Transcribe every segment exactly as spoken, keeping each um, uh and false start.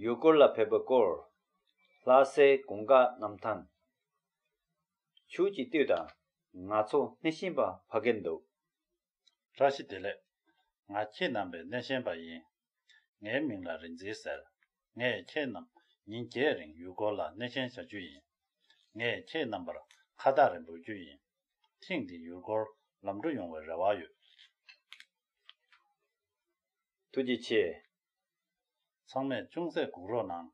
ཡུལ་སྐོར་ལ་ཕེབས་པའི་སྐོར། ལྷ་སའི་གོང་དཀར་གནམ་ཐང་། ཆུ་གཅིག་ལྟོས་དང་། ང་ཚོ་སྣེ་ཤན་པ་ཕ་གིར་འདུག་བཀྲ་ཤིས་བདེ་ལེགས། ང་ཁྱེད་རྣམ་པའི་སྣེ་ཤན་པ་ཡིན། ངའི་མིང་ལ་རིག་འཛིན་ཟེར། ངས་ཁྱེད་རྣམས་ཉིན་བརྒྱད་རིང་ཡུལ་སྐོར་ལ་སྣེ་ཤན་བྱ་རྒྱུ་ཡིན། ངས་ཁྱེད་རྣམ་པར་ཁ་བཏགས་རེ་འབུལ་རྒྱུ་ཡིན། ཐེངས་འདིའི་ཡུལ་སྐོར་ལམ་འགྲོ་ཡོང་བའི་རེ་བ་ཡོད། ཐུགས་རྗེ་ཆེ། ཚང་མས་ཅུང་ཟད་སྒུག་རོགས་གནང་།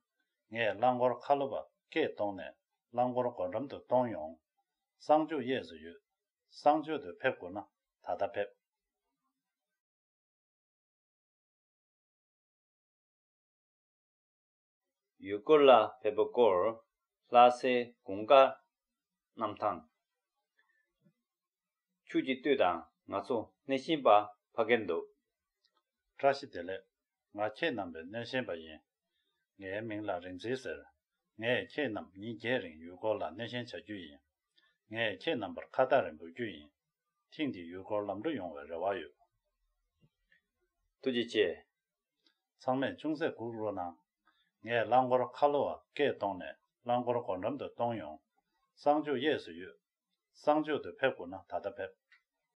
ངས་རླངས་འཁོར་ཁ་ལོ་བ་སྐད་གཏོང་ནས་རླངས་འཁོར་སྒོ་འགྲམ་དུ་གཏོང་ཡོང་། གསང་སྤྱོད་གཡས་སུ་ཡོད། གསང་སྤྱོད་དུ་ཕེབས་དགོས་ན་ད་ལྟ་ཕེབས། ཡུལ་སྐོར་ལ་ཕེབས་པའི་སྐོར། ལྷ་སའི་གོང་དཀར་གནམ་ཐང་། ཆུ་གཅིག་ལྟོས་དང་། ང་ཚོ་སྣེ་ཤན་པ་ཕ་གིར་འདུག་བཀྲ་ཤིས་བདེ་ལེགས། ང་ཁྱེད་རྣམ་པའི་སྣེ་ཤན་པ་ཡིན། ངའི་མིང་ལ་རིག་འཛིན་ཟེར། ངས་ཁྱེད་རྣམས་ཉིན་བརྒྱད་རིང་ཡུལ་སྐོར་ལ་སྣེ་ཤན་བྱ་རྒྱུ་ཡིན། ངས་ཁྱེད་རྣམ་པར་ཁ་བཏགས་རེ་འབུལ་རྒྱུ་ཡིན། ཐེངས་འདིའི་ཡུལ་སྐོར་ལམ་འགྲོ་ཡོང་བའི་རེ་བ་ཡོད། ཐུགས་རྗེ་ཆེ། ཚང་མས་ཅུང་ཟད་སྒུག་རོགས་གནང་། ངས་རླངས་འཁོར་ཁ་ལོ་བ་སྐད་གཏོང་ནས་རླངས་འཁོར་སྒོ་འགྲམ་དུ་གཏོང་ཡོང་། གསང་སྤྱོད་གཡས་སུ་ཡོད། གསང་སྤྱོད་དུ་ཕེབས་དགོས་ན་ད་ལྟ་ཕེབས།